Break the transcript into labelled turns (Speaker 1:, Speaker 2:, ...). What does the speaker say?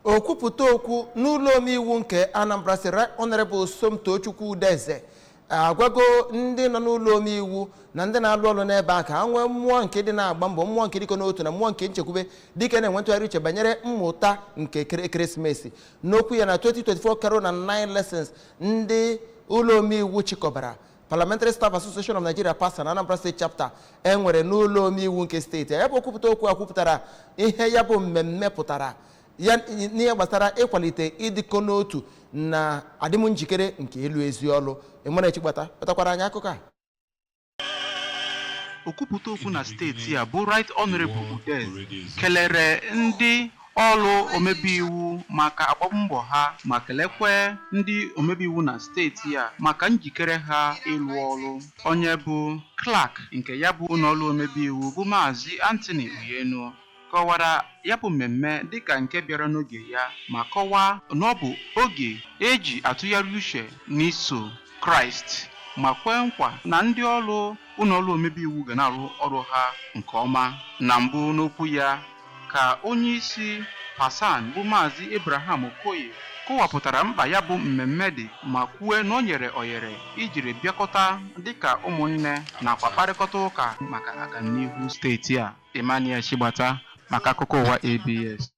Speaker 1: Okwupụta okwu n'ụlọ omeiwu nke Anambra State, Right Honorable Somtochukwu Udeze, agwago ndị nọ n'ụlọ omeiwu na ndị na-alụ ọrụ n'ebe a ka ha nwee mmụọ nke dị na-agba mbọ, mmụọ nke dịkọ n'otu na mmụọ nke nchekwube, dịka na-enwe ntụgharị uche banyere mmụta nke ekeresimesi. N'okwu ya na 2024 Carol na 9 Lessons ndị ụlọ omeiwu chịkọbara, Parliamentary Staff Association of Nigeria, PASA, na Anambra State Chapter enwere n'ụlọ omeiwu nke steeti ya, bụ okwupụta okwu a kwupụtara ihe ya bụ mmemme pụtara ya n'ihe gbasara ịkwalite ịdịkọ n'otu na adịm njikere nke ịlụ ezi ọlụ. Emmanuel Chigbata wetakwara anyị akụkọ a.
Speaker 2: Okwupụta okwu na steeti a bụ Right Honorable Udeze kelere ndị ọrụ omebe iwu maka agbammbọ ha, ma kelekwe ndị omebe iwu na steeti a maka njikere ha ịlụ ọrụ. Onye bụ clerk nke ya bụ ụlọọrụ omebe iwu, bụ Maazị Anthony Uyenu, kọwara ya bụ mmemme dịka nke bịara n'oge ya, ma kọwaa na ọ bụ oge eji atụgharị uche n'iso Kraịst, ma kwee nkwa na ndị ọrụ ụlọọrụ omebe iwu ga na-arụ ọrụ ha nke ọma. Na mbụ n'okwu ya ka onye isi PASAN, bụ Maazị Abraham Okoye, kọwapụtara mkpa ya bụ mmemme dị, ma kwue na o nyere ohere ijiri bịakọta dịka ụmụnne nakwa kparịkọta ụka maka agamnihu steeti a. Emmanuel Chigbata maka akụkọ ụwa ABS.